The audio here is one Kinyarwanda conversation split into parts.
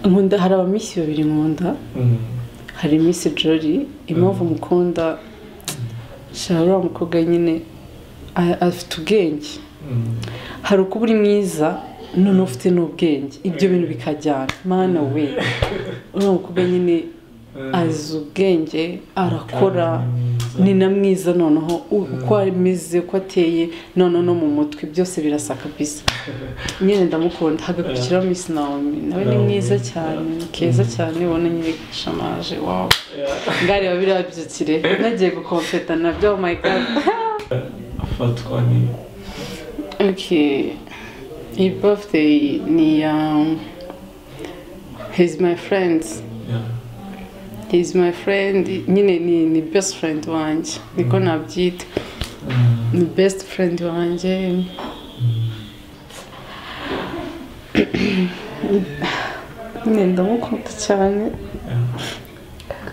Nkunda hari abamisi babiri nkunda. Hari Miss Jolly, impamvu mukunda shara umukobwa nyine afite ubwenge. Hari ukuba uri mwiza none ufite n'ubwenge, ibyo bintu bikajyana. Mana we, uriya mukobwa nyine azi ubwenge, arakora, ni na mwiza noneho uko ameze, uko ateye, none no mu mutwe byose birasa kabisa. Nyine ndamukunda. Hagakurikiraho Miss Naomi, nawe ni mwiza cyane, keza cyane, ubona nyine shamaje, wow. Ngareba birabyukire nagiye gukompeta nabyo, oh my god. Afatwa ni okay. Iyi birthday ni he's my friend. Yeah. He's my friend, nyine ni best friend wanjye, niko nabyita. Ni best friend wanjye. Nyine ndamukunda cyane.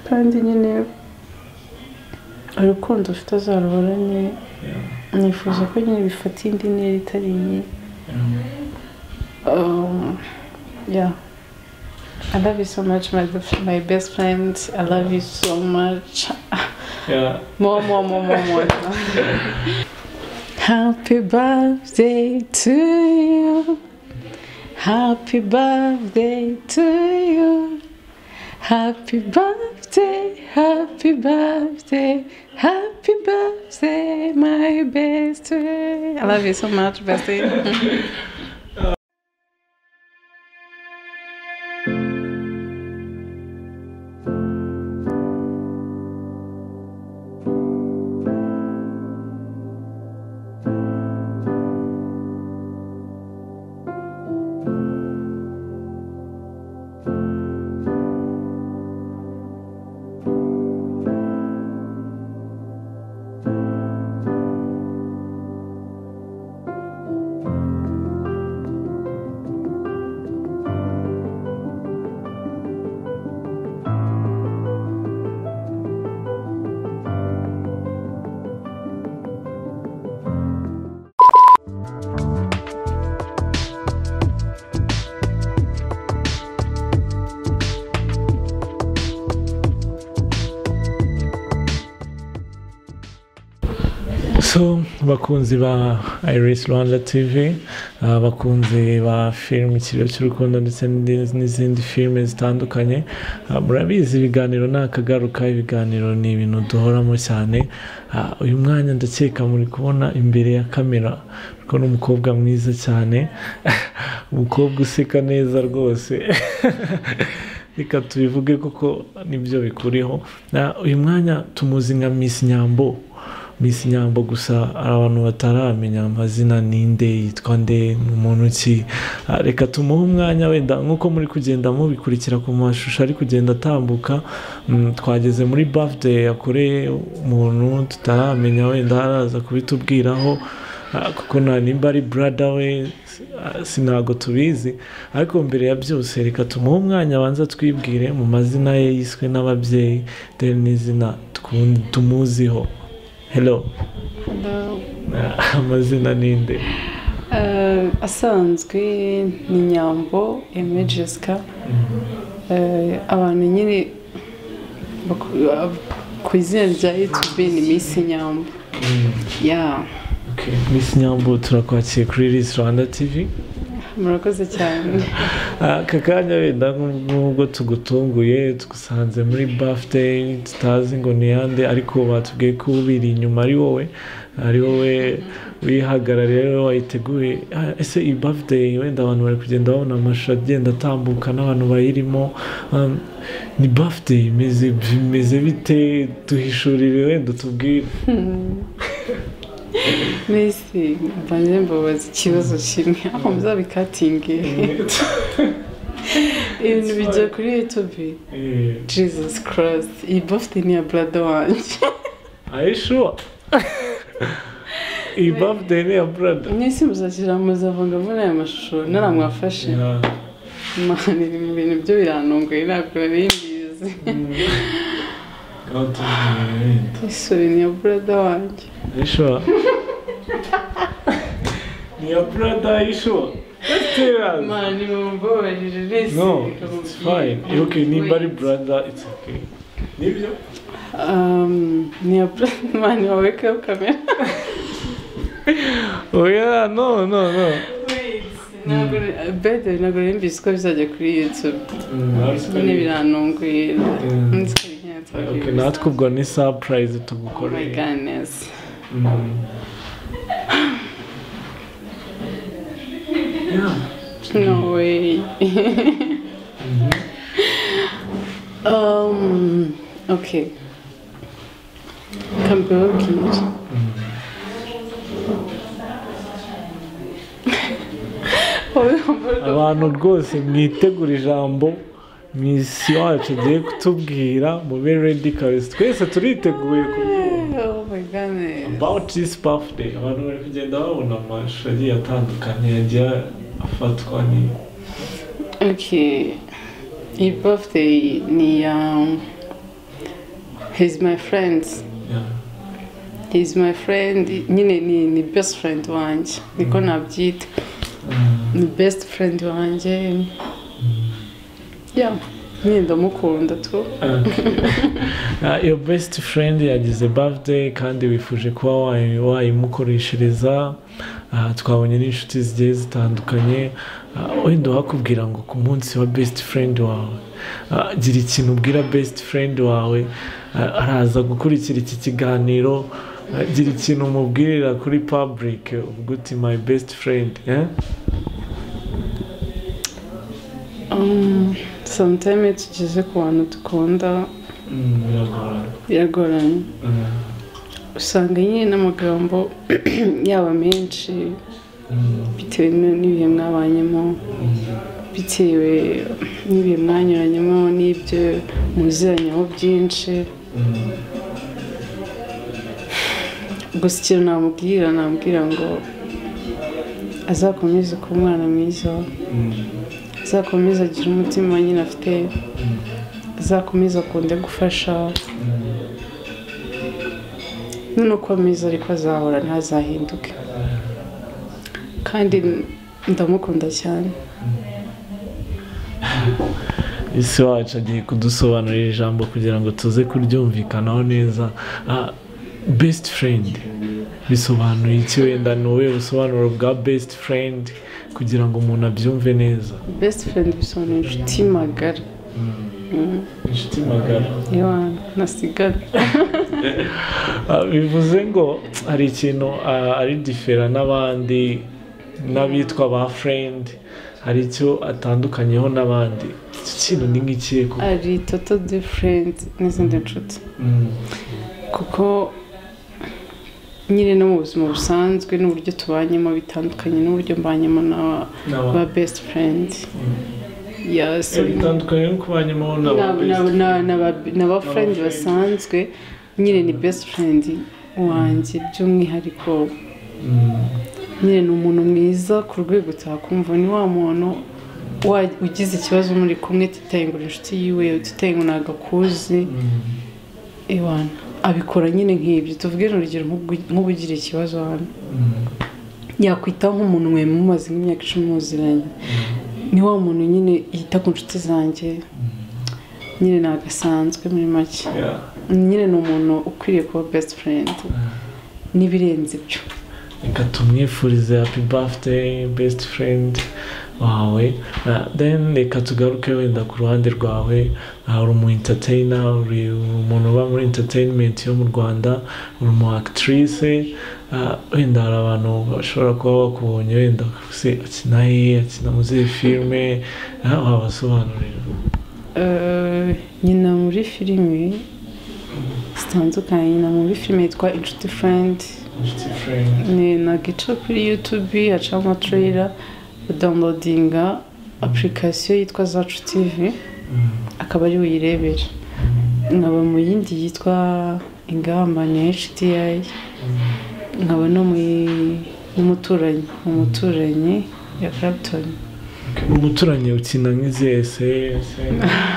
Kandi nyine urukundo ufite azaruhoranye. Nifuza ko nyine bifata indi ntera itari iyi. Yeah. I love you so much, my best friend. I love you so much. Yeah. More, more, more, more, more. Happy birthday to you. Happy birthday to you. Happy birthday, happy birthday, happy birthday, my best friend. I love you so much, bestie. So, bakunzi ba Iris Rwanda TV, abakunzi ba film Ikiriyo cy'Urukundo ndetse n'izindi filime zitandukanye, murabizi ibiganiro ni akagaruka, ibiganiro ni ibintu duhoramo cyane. Uyu mwanya ndakeka muri kubona imbere ya kamera kuko ni umukobwa mwiza cyane, umukobwa useka neza rwose. Reka tubivuge kuko nibyo bikuriho. Uyu mwanya tumuzi nka Miss Nyambo. Miss Nyambo, gusa hari abantu bataramenya amazina ninde, yitwa nde, ni umuntu ki. Reka tumuhe umwanya wenda nk'uko muri kugenda mubikurikira ku mashusho ari kugenda atambuka. Twageze muri birthday yakoreye umuntu tutaramenya, wenda araza kubitubwiraho kuko nta nimba ari brother we sinago tubizi. Ariko mbere ya byose reka tumuhe umwanya abanza twibwire mu mazina ye yiswe n'ababyeyi, then n'izina tumuziho. Hello. Hello. Amazina ninde? Asanzwe ni Nyambo Aimée Jessica. Abantu nyine ku izina rya YouTube ni Miss Nyambo. Yeah. Okay. Miss Nyambo, turakwakiriye kuri Iris Rwanda TV. Murakoze cyane. Aka kanya wenda nk'ubwo tugutunguye tugusanze muri birthday tutazi ngo ni yande, ariko batubwiye ko ubiri inyuma ari wowe, ari wowe wihagarariye, ari wowe wayiteguye. Ese iyi birthday wenda abantu bari kugenda babona amashusho agenda atambuka n'abantu bayirimo, ni birthday imeze bite? Duhishurire wenda tubwire. Mbese mbanze mbabaza ikibazo kimwe aho muzabikatinge ibintu bijya kuri YouTube. Jesus Christ, iyi birthday ni ya brother wanjye. Are you sure? Iyi birthday ni ya brother? Mwese muzashyira muzavanga muri aya mashusho naramwafashe. Mani ibintu byo birantunguye ntabwo nari mbizi. Isuri ni ya brother wanjye. Are you sure? Ni ya brother, are you sure? Man, mumbabarire. No, it's fine. Okay, nimba ari brother, it's okay. Nibyo? Ni man, waweka kamera. Oh yeah, no. Wait, ntabwo bede ntabwo mbizi ko bizajya kuri YouTube. Nyine birantunguye. Okay, natwe ubwo ni surprise tugukoreye. Oh my goodness. Yeah. No way. Okay. Kambabwira. Abantu rwose mwitegura ijambo Miss wacu agiye kutubwira, mube ready kabisa, twese turiteguye kubyumva. Oh my goodness. About this birthday, abantu bari kugenda babona amashusho agiye atandukanye yagiye afatwa ni. Okay, iyi birthday ni he's my friend. Yeah. He's my friend, nyine ni best friend wanjye, niko nabyita. Ni best friend wanjye. Yeah, nyine ndamukunda tu. Your best friend yagize birthday kandi wifuje kuba wayimukoreshereza. Twabonye n'inshuti zigiye zitandukanye. Wenda wakubwira ngo ku munsi wa best friend wawe, gira ikintu ubwira best friend wawe, araza gukurikira iki kiganiro, gira ikintu umubwirira kuri public, uvuga uti my best friend. Sometimes tugeze ku bantu dukunda biragoranye, usanga nyine n'amagambo yaba menshi bitewe n'ibihe mwabanyemo, bitewe n'ibihe mwanyuranyemo n'ibyo muziranyeho byinshi. Gusa ikintu namubwira ngo azakomeze kuba umwana mwiza, azakomeze agire umutima nyine afite, azakomeze akunde gufasha, nuko ameze ariko azahora ntazahinduke, kandi ndamukunda cyane. Isi wacu agiye kudusobanurira ijambo kugira ngo tuze kuryumvikanaho neza. Best friend bisobanuye iki? Wenda ni ubuhe busobanuro bwa best friend kugira ngo umuntu abyumve neza? Best friend bisobanuye inshuti magara. Inshuti magara. Yewe nasigara. Bivuze ngo hari ikintu ari difera n'abandi n'abitwa ba friend, hari icyo atandukanyeho n'abandi. Icyo kintu ni nk'ikihe? Ari total different n'izindi nshuti, kuko nyine no mu buzima busanzwe n'uburyo tubanyemo bitandukanye n'uburyo mbanyemo na best friend. Yes, bitandukanye no kubanyemo na friend basanzwe. Nyine ni best friend wanjye by'umwihariko. Nyine ni umuntu mwiza ku rwego utakumva, ni wa muntu ugize ikibazo muri kumwe tutayingura inshuti yiwe, tutayingura agakuzi, ewana abikora nyine nk'ibyo. Tuvuge urugero nk'ubugira ikibazo hano, yakwita nk'umuntu mwe mumaze nk'imyaka 10 muziranye, ni wa muntu nyine yita ku nshuti zanjye, nyine nagasanzwe muri make. Nyine ni umuntu ukwiriye kuba best friend n'ibirenze ibyo. Reka tumwifurize happy birthday best friend wawe. Then reka tugaruke wenda ku ruhande rwawe. Uri umu entertainer, uri umuntu uba muri entertainment yo mu Rwanda, uri umu actrice. Wenda hari abantu bashobora kuba bakubonye wenda se akina he, akina mu zihe filime, wabasobanurira? Nyina muri filime zitandukanye, nyina muri filime yitwa Inshuti Friend. Ni nagica kuri YouTube hacamo trailer, downloadinga application yitwa Zacu TV, akaba ari uyirebera. Nkaba mu yindi yitwa Ingamba ni HDI, nkaba no mu umuturanyi ya Clapton. Umuturanyi ukina nk'izihe se?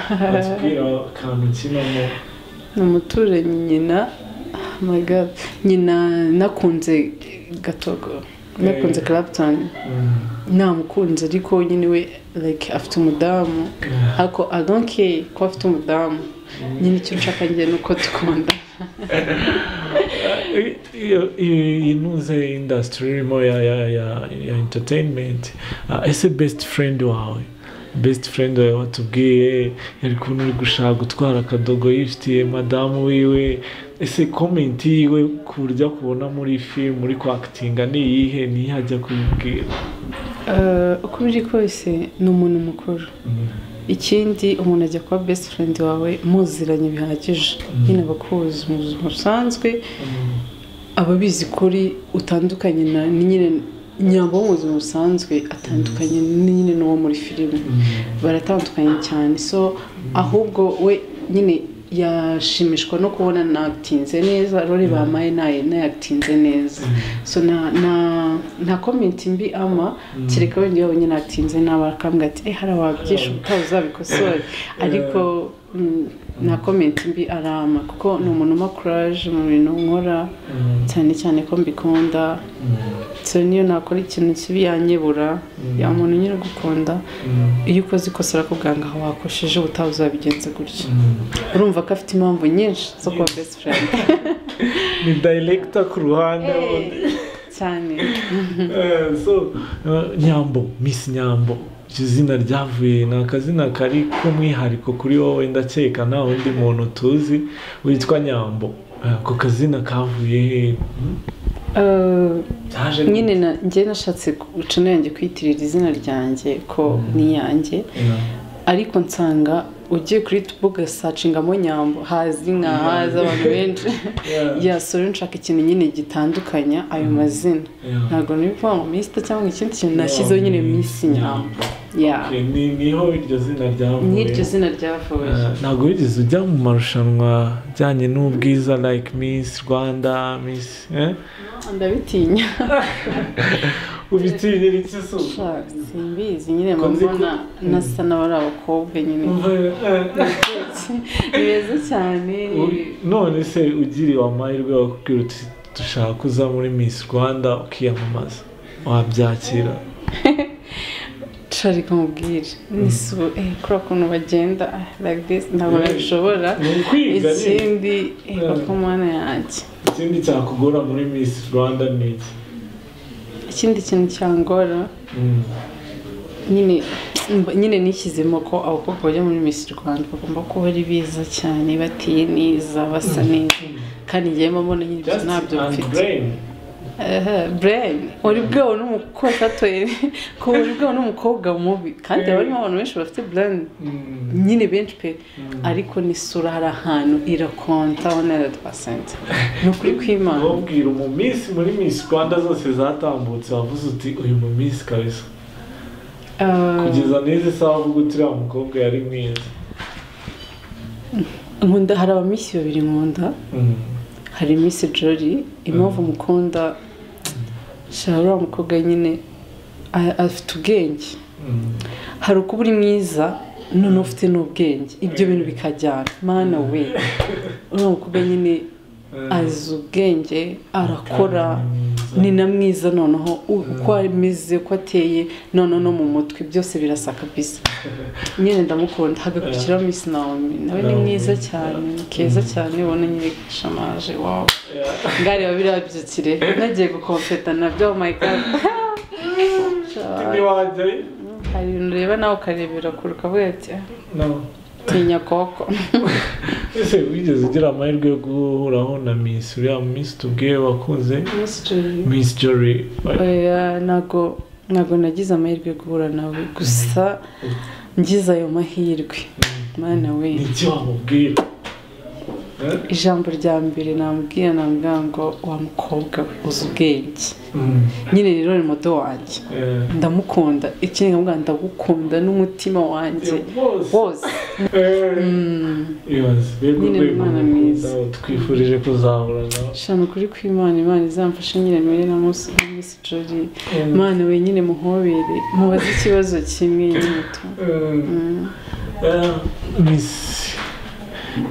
Atubwira akantu ukinamo. Umuturanyi nyina, my God, nyina nakunze Gatogo, nakunze Clapton. Namukunze, ariko nyine we like afite umudamu, ariko I don't care ko afite umudamu. Nyine icyo nshaka njye ni uko dukunda. Iyi ntuze industry irimo ya entertainment. Ese best friend wawe watubwiye yari kuntu uri gushaka gutwara akadogo yifitiye madamu wiwe, ese comment yiwe ku buryo akubona muri film uri kwakitinga ni iyihe? Niyo ajya kubibwira? Uko biri kose ni umuntu mukuru. Ikindi, umuntu ajya kuba best friend wawe muziranye bihagije, nyine abakuzi mu buzima busanzwe, aba abizi kuri utandukanye na nyine Nyambo wo mu buzima busanzwe, atandukanye nyine n'uwo muri filime, baratandukanye cyane. So ahubwo we nyine yashimishwa no kubona natinze neza role bamaye, naye nayatinze neza. So nta comment mbi ama, kereka wenda iyo abonye natinze nabi akambwira ati: "Hari wabyishe, ubutaha uzabikosore." Ariko nta comment mbi arama, kuko ni umuntu umpa courage mu bintu nkora, cyane cyane ko mbikunda. So niyo nakora ikintu kibi yanyebura. Ya muntu nyine ugukunda, iyo ukoze ikosa arakubwira ngo: "Aho wakosheje, ubutaha uzabigenza gutya." Urumva ko afite impamvu nyinshi zo kuba best friend. Ni director ku ruhande. Cyane. So Nyambo, Miss Nyambo, iryo zina ryavuye, ni akazina kari k'umwihariko kuri wowe, ndakeka nta wundi muntu tuzi witwa Nyambo. Ako kazina kavuye he? Byaje gute? Nyine njye nashatse guca yanjye kwitirira izina ryanjye ko ni iyanjye, ariko nsanga ugiye kuri YouTube ugasacingamo Nyambo, haza inka, haza abantu benshi. Yasore, nshaka ikintu nyine gitandukanya ayo mazina. Ntabwo nari kuvuga ngo Mister cyangwa ikindi kintu, nashyizeho nyine Miss Nyambo, yeah. Okay, niho iryo zina ryavuye? N'iryo zina ryavuye. Ntabwo wigeze ujya mu marushanwa ajyanye n'ubwiza, like Miss Rwanda, Miss, eh? Ndabitinya. Ubitinyira iki se? Sha, simbizi nyine. Ko nzi ko- Mbona nasa n'abari abakobwa nyine ni beza cyane. None se ugiriwe amahirwe bakubwira uti: "Dushaka kuza muri Miss Rwanda ukiyamamaza", wabyakira? Reka mubwire, nisubu kuriya kuntu bagenda, like this, ntabwo nabishobora. Ni ukwiga nyine. Ikindi, koko Mana yanjye. Ikindi cyakugora muri Miss Rwanda ni iki? Ikindi kintu cyangora, nyine nishyizemo ko abakobwa bajya muri Miss Rwanda bagomba kuba ari beza cyane, bateye neza, basa neza, kandi njyewe mbona nyine ibyo Just ntabyo and mfite. Brain. Brain uri bwewe n'umukobwa atoye ko uri bwewe n'umukobwa mubi, kandi haba harimo abantu benshi bafite brain, nyine benshi pe, ariko n'isura hari ahantu irakonta 100%, ni ukuri kw'Imana. Wabwira umu Miss muri Miss Rwanda zose zatambutse wavuze uti: "Uyu mu Miss kabisa", kugeza n'izi saha uvuga uti: "Uriya mukobwa yari mwiza"? Nkunda, hari aba Miss babiri nkunda. Hari Miss Jolly. Impamvu mukunda, sha, uriya mukobwa nyine afite ubwenge. Hari uko uba uri mwiza noneho ufite n'ubwenge, ibyo bintu bikajyana. Mana we, uriya mukobwa nyine azi ubwenge, arakora, ni na mwiza. Noneho uko ameze, uko ateye, noneho no mu mutwe byose birasa kabisa, nyine ndamukunda. Hagakurikiraho Miss Naomi, nawe ni Naomi, mwiza cyane, ni keza cyane, ubona nyine shamaje, wow. Ngareba biriya byukire nagiye gukompeta nabyo, oh my God. Ntiwajyayo? Hari ibintu ureba nawe ukarebera kure ukavuga ati: "Ah, No. tinya koko." Ese wigeze ugira amahirwe yo guhuraho na Miss, uriya Miss tubwiye wakunze? Miss Jolly? Miss Jolly. Oya, ntago nagize amahirwe yo guhura nawe, gusa ngize ayo mahirwe, Mana we. Ni iki wamubwira? Eh? Ijambo rya mbere namubwira ngo: "Wa mukobwa we, uzi ubwenge." Nyine rero ni model wanjye. Ndamukunda. Ikindi nkamubwira: "Ndagukunda n'umutima wanjye Wose. wose." Ibaze mbega Nyine ni urwego umwana mukunda, mwiza. twifurije kuzahura nawe. Shana, ukuri kw'Imana, Imana izamfashe nyine mpure na Miss Jolly. Imana we, nyine muhobere, mubaze ikibazo kimwe nyine tu.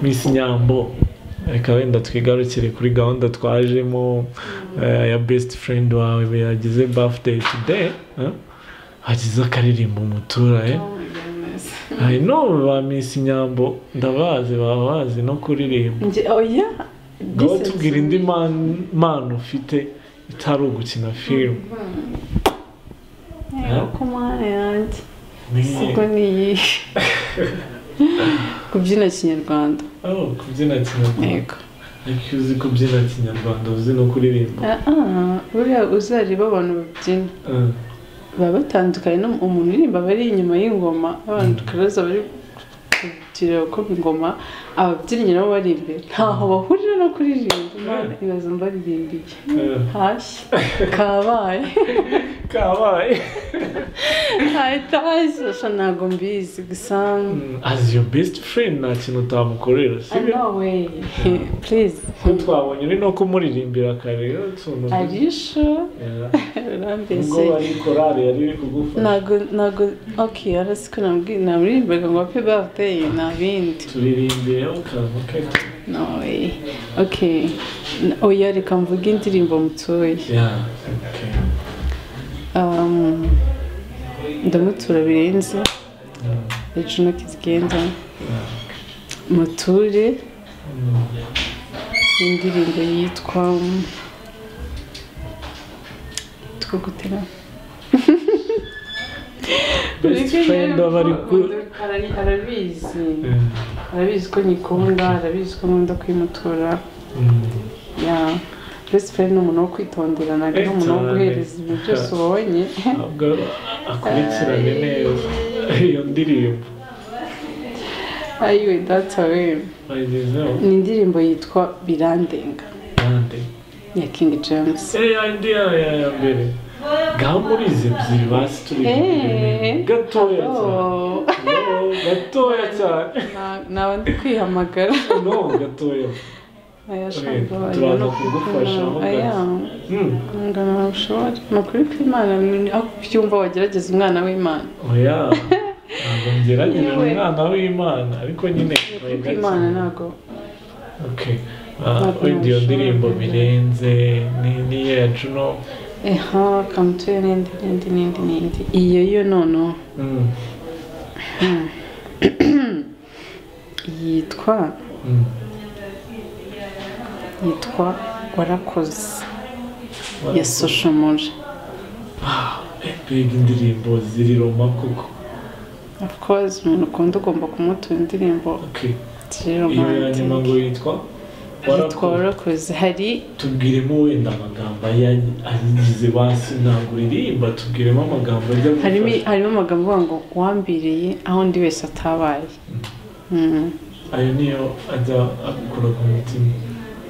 Miss Nyambo, reka wenda twigarukire kuri gahunda twajemo, ya best friend wawe yagize birthday today, eh? Hagize akaririmbo umutura I know ba Miss Nyambo ndabazi baba bazi no kuririmba. Oya ngo tubwire indi mpano ufite itari ugukina film. Ko mana yanjye siko niyi kubyina kinyarwanda. Oh, kubyina kinyarwanda. Yego. Ariko uzi kubyina kinyarwanda uzi no kuririmba. Buriya uzareba abantu babyina baba batandukanye no umuntu uririmba bari inyuma y'ingoma, abantu karaza bari kugira uko ingoma, ababyinnyi nabo bari imbere ntaho bahurira no kuririmba. Imana ibaza mbaririmbiye hashya kabaye kabaye hahita ntabwo mbizi gusa. As your best friend nta kintu utamukorera sibyo? No way, please. Ko twabonye uri no kumuririmbira kare utuntu arisho urambese ubwo bari korari yari iri kugufasha. Ntago okay arasiko namuririmbaga ngo happy birthday nta bindi turirimbire ukantu ke. No way. Okay, oya reka mvuge indirimbo mutuye. Yeah, okay. Ndamutura birenze ejo kizigenda muture indirimbo yitwa gutera best friend bari ku arabizi ko nyikunda, arabizi ko nkunda kwimutura. Yeah, best friend ni umuntu wo kwitondera, ntabwo ari umuntu wo guhereza ibintu byose ubonye. Ntabwo akurikirane neza iyo ndirimbo. Ayiwe data we, ni indirimbo yitwa Birandenga ya King James. Indi ya mbere ngaho muri izi ebyiri basi turi gatoya cyane, gatoya cyane naba ndi kwihamagara. No gatoya turaza kugufasha. Ni ukuri kw'Imana aho ubyumva wagerageza umwana w'Imana. Oya ntabwo ngerageza umwana w'Imana ariko nyine kw'Imana ntabwo. Okay, wenda iyo ndirimbo birenze ni iya Juno. Eha kamutuye n'indi n'indi n'indi n'indi iyo yo noneho yitwa Warakoze ya Social. Mbega indirimbo ziri Roma koko. Of course umuntu ukunda ugomba kumutura indirimbo ziri romantic. Iyo ya nyuma ngo yitwa Warakoze. Hari tubwiremo wenda amagambo ayigize basi, ntabwo uririmba, tubwiremo amagambo ajya gufasha. Harimo amagambo avuga ngo wambiriye aho undi wese atabaye. Ayo niyo ajya akura ku mutima.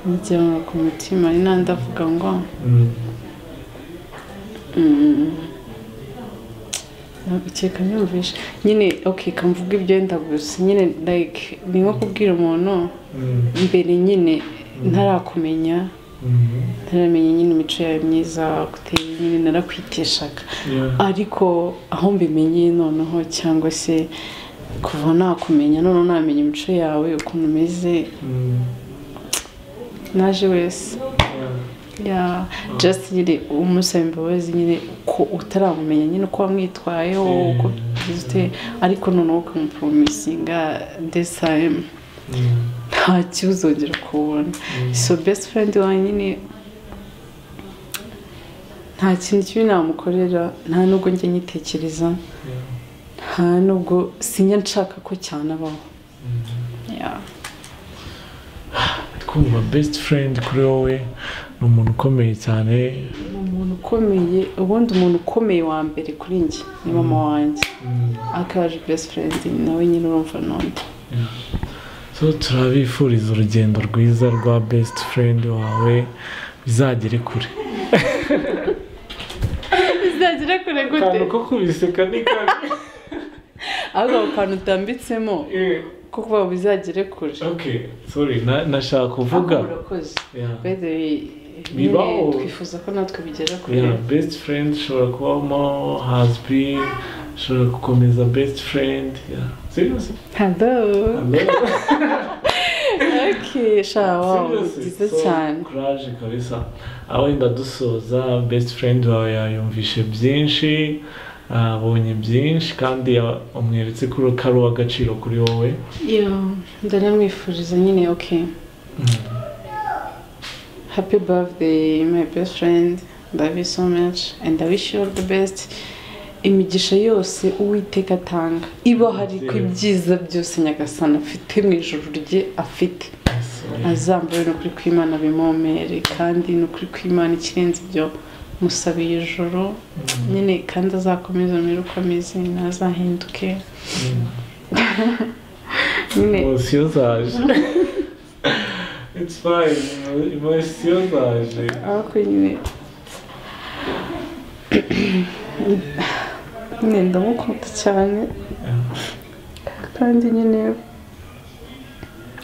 Njya ku mutima ari nandi avuga ngo ukeka nyumvisha nyine. Okay, kamvuga ibyo wenda gusa nyine like ni nko kubwira umuntu mbere nyine ntarakumenya, ntaramenya nyine imico yawe myiza guteye nyine narakwiteshaga, ariko aho mbimenye noneho cyangwa se kuva nakumenya noneho namenya imico yawe ukuntu umeze naje wese. Yeah, just nyine umusaba imbabazi nyine ko utaramumenya nyine uko wamwitwayeho uko byize, ariko noneho ukamupromisinga this time nta kibazo kubona. So best friend wanjye nyine nta kintu kibi namukorera, nta nubwo njye nyitekereza, nta nubwo sinya nshaka ko cyane abaho. Yeah. Kumva best friend kuri wowe ni umuntu ukomeye cyane. Ni umuntu ukomeye, ubundi umuntu ukomeye wa mbere kuri njye ni mama wanjye, akaje best friend nawe nyine urumva nonde. So turabifuriza urugendo rwiza rwa best friend wawe, bizagere kure. Bizagere kure gute? Akantu ko kubiseka ni kabi. Ahubwo ako kantu utambitsemo ko kuvuga ngo bizagere kure. Okay, sorry, nashaka kuvuga. Urakoze. By the way, bibaho twifuza ko natwe bigera kure. Yeah, best friend ushobora kubamo husband, ushobora gukomeza best friend. Yeah. Seriously? Hello. Okay, sha, wow, byiza cyane. Courage kabisa. Aho wenda dusoza, best friend wawe yayumvishe byinshi. Abonye byinshi kandi umweretse ko ari uw'agaciro kuri wowe. Ndanamwifuriza nyine okay. Happy birthday my best friend, love you so much and I wish you all the best. Imigisha yose Uwiteka atanga iba hari ko ibyiza byose Nyagasani afite mu ijuru rye afite azambure n'ukuri kw'Imana bimomere kandi n'ukuri kw'Imana ikirenze ibyo musabiye ijuru nyine kandi azakomeza amere uko ameze ntazahinduke. Emosiyo zaje. It's fine. Emosiyo zaje. Ariko nyine ndamukunda cyane kandi nyine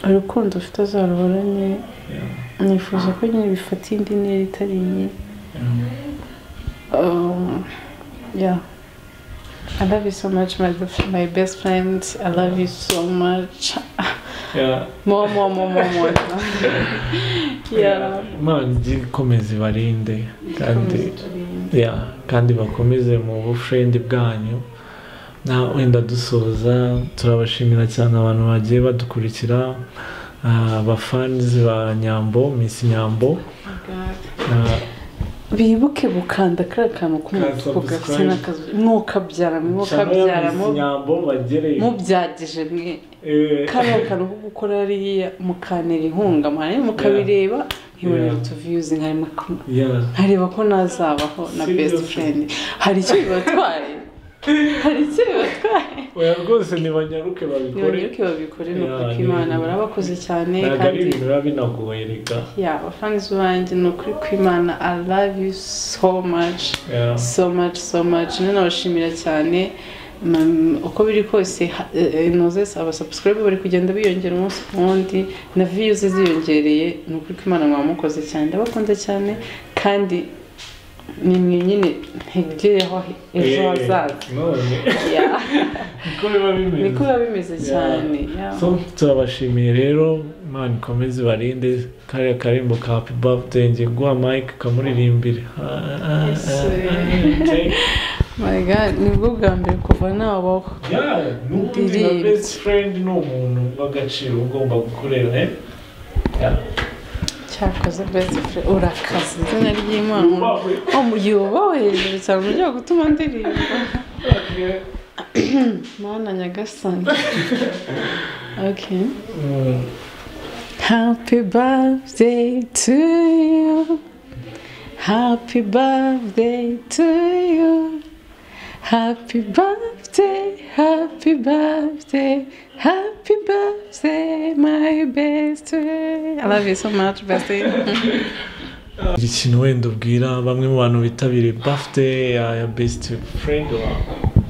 urukundo ufite azaruhorane, nifuza ko nyine bifata indi ntera itari iyi. Yeah, I love you so much, my best friend. I love you so much. Yeah. More. Yeah. Imana ikomeze ibarinde kandi yeah, kandi bakomeze mu bufriend bwanyu. Na wenda dusoza turabashimira cyane abantu bagiye badukurikira, abafans ba Nyambo, Miss Nyambo. Bibuke gukanda kariya kantu k'umutuku gafite n'akazu mwokabyara mubyagije mwe kariya kantu ko gukora hariya mukanera inkunga mukabireba nkibonera utuviyuzi nkareba ko nazabaho na best friend. Hari icyo bibatwaye? Oya rwose nibanyaruke babikore, ni ukuri kw'Imana barabakoze cyane kandi ibintu biba binagoye reka. Yeah, abafanizi banjye ni ukuri kw'Imana, I love you so much. So much so much. Nanabashimira cyane uko biri kose nozes abasubscribe bari kugenda biyongera umunsi ku wundi na views ziyongereye, ni ukuri kw'Imana mwamukoze cyane, ndabakunda cyane kandi ni mwe nyine ntegereho ejo hazaza. Niko biba bimeze cyane. So turabashimiye rero, Imana ikomeze ibarinde. Kariya karimbo ka happy birthday ngiye guha Mike kamuririmbire. My God, nibwo bwa mbere kuva nabaho. N'ubundi na best friend ni umuntu w'agaciro ugomba gukorera. Cyakoze best friend urakaze izina ry'Imana yubahwe hejuru cyane uburyo gutuma ndirimba. Mana Nyagasani. Okay. Happy birthday to you. Happy birthday to you. Happy birthday, happy birthday, happy birthday, my best friend. I love you so much, bestie. Ikintu wenda ubwira bamwe mu bantu bitabiriye birthday ya best friend wawe.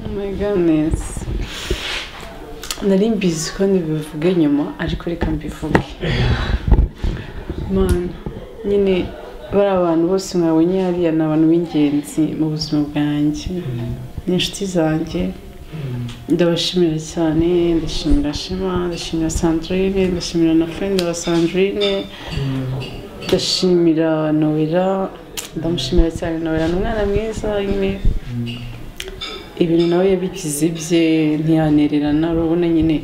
Oh my goodness. Nari mbizi ko ntibivuge nyuma ariko reka mbivuge. Man, nyine bari abantu bose mwabonye hariya ni abantu b'ingenzi mu buzima bwanjye. Ni inshuti zanjye, ndabashimira cyane, ndashimira Shema, ndashimira Sandrine, ndashimira na friend wa Sandrine, ndashimira Noella, ndamushimira cyane. Noella ni umwana mwiza nyine, ibintu nawe yabigize bye ntiyanererana, urabona nyine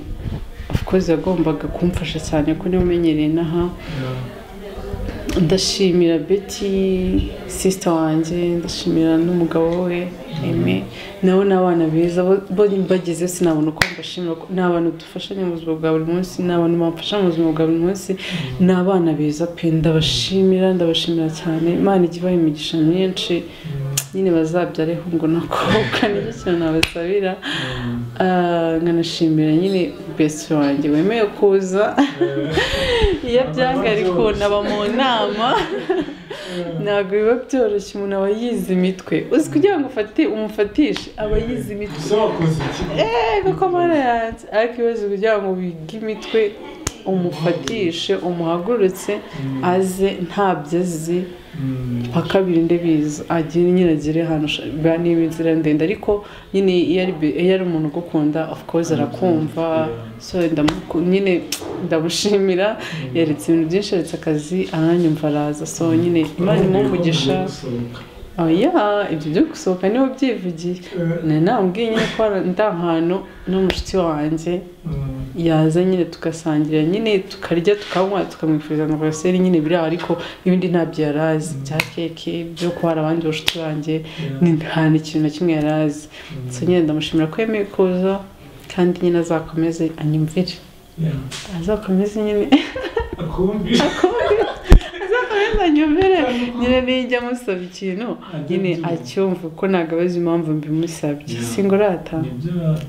of course yagombaga kumfasha cyane ko niwe umenyereye n'aha. Ndashimira Betty sister wanjye, ndashimira n'umugabo we Aime, nabo ni abana beza bo bageze sinabona uko mbashimira. Ni abantu dufashanya mu buzima bwa buri munsi, ni abantu bamfasha mu buzima bwa buri munsi, ni abana beza pe, ndabashimira cyane. Imana ijye ibaha imigisha myinshi nyine, bazabyare hungu nakobwa, nicyo kintu nabasabira. Nkanashimira nyine best wanjye wemeye kuza iyo byanga ariko naba mu nama ntabwo biba byoroshye, umuntu aba yize imitwe, uzi kugira ngo umufatishe aba yize imitwe kuko mana yanjye, ariko ibibazo kugira ngo wige imitwe umufatishe umuhagurutse aze ntabyo azi paka birinde biza agire nyine agere hano niba inzira ndende, ariko nyine iyo ari umuntu ugukunda of course arakumva. So nyine ndamushimira, yaretse ibintu byinshi, yaretse akazi aranyumva araza. So nyine Imana imuhe umugisha. Oya, ibyo byo gusohoka niwe ubyivugiye. Nambwiye nyine ko ndi ahantu n'umushuti wanjye yaza nyine tugasangira nyine tukarya tukanywa tukamwifuriza anniversaire nyine biri aho, ariko ibindi ntabyo yari azi bya keke byo kuba hari abandi bashuti banjye, ni nta n'ikintu na kimwe yari azi. So nyine ndamushimira ko yemeye kuza, kandi nyine azakomeze anyumvire, azakomeze nyine azakomeze anyumvire nyine nijya amusaba ikintu nyine acyumva, kuko ntabwo abazi impamvu mbimusabye. Singurata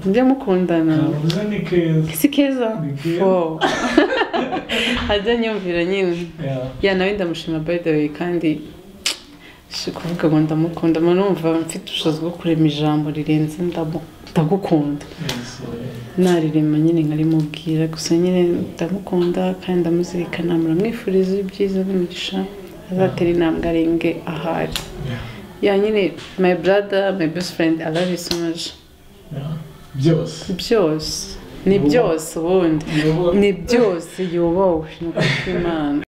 njya mukundana si keza ajya anyumvira nyine. Ya nawe ndamushima by the way, kandi si kuvuga ngo ndamukunda, numva mfite ubushobozi bwo kurema ijambo rirenze ndagukunda, narirema nyine nkarimubwira. Gusa nyine ndamukunda kandi ndamuzirikana, muramwifuriza ibyiza n'imigisha, azatera intambwe arenge ahari. Ya nyine my brother, my best friend, I love you so much. Byose byose ni byose, ubundi ni byose, yubawe ni ukuri kw'Imana.